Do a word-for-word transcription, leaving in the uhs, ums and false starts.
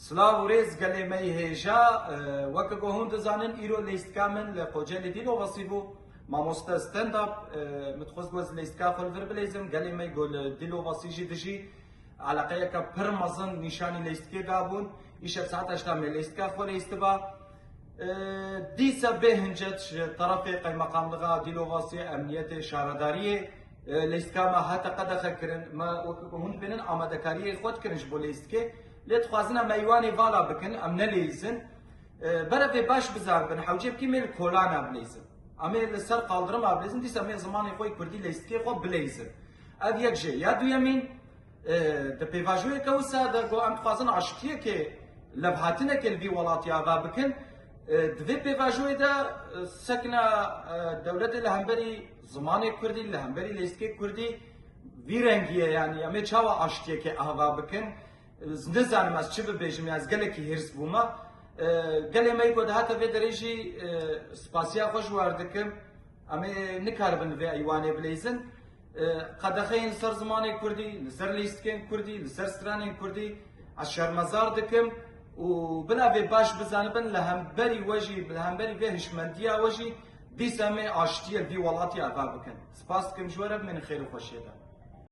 Silav û rêz gelê me yê hêja. E, weke ku hûn dizanin, îro leyîstika min li Kocelê Dîlovasî bû. Mamoste stand-up, e, min dixwest ku ez leyîstika xwe li vir bileyzim. Gelê me ku li Dîlovasî jî dijî. Eleqeyeke pir mezin nîşanî leyîstikê dabûn. Îşev saet heşta me leyîstika xwe leyîstiba. E, dîsa bê hincet ji terefê qeymeqamlixa Dîlovasî, emniyetê, şaredariyê, e, leyîstika me hate qedexe kirin. Me weke ku hûn dibênin amadekariyê xwe dikirin ji bo leyîstikê. Lê dixwazin em eywanê vala bikin, em neleyîzin. E, berevê baş bizanibin, hewcê bikî me li kolana bileyzin. Em ê li ser qaldirima bileyzin, dîsa me zimanê xwe yê kurdî leyîstikê xwe bileyzin. Ev yek jê. Ya duyemîn, e, di pêvajoyeke wisa de ku em dixwazin aştiyekê, levhatinekê li vî welatî ava bikin. E, di vê pêvajoyê de, e, sekna, e, dewletê li hemberî zimanê kurdî, li hemberî leyîstikê kurdî vî rengî ye, yanî em ê çawa aştiyekê ava bikin? Nizanim ez çi bibêjim, ya ez gelekî hêrs bûme. E, gelê me ku dihate vê derê jî, e, spasiya xwe ji we re dikim. Em ê nikaribin vê eywanê bileyzin. E, qedexeyên li ser zimanê kurdî, li ser lîstikên kurdî, li ser stranên kurdî ez şermezar dikim û bila vê baş bizanibin, li hemberî we jî, li hemberî vê hişmendiya we jî dîsa em ê aştiyê li vî welatî ava bikin. Spas dikim ji we re, bimînin xêr û xweşiyê de.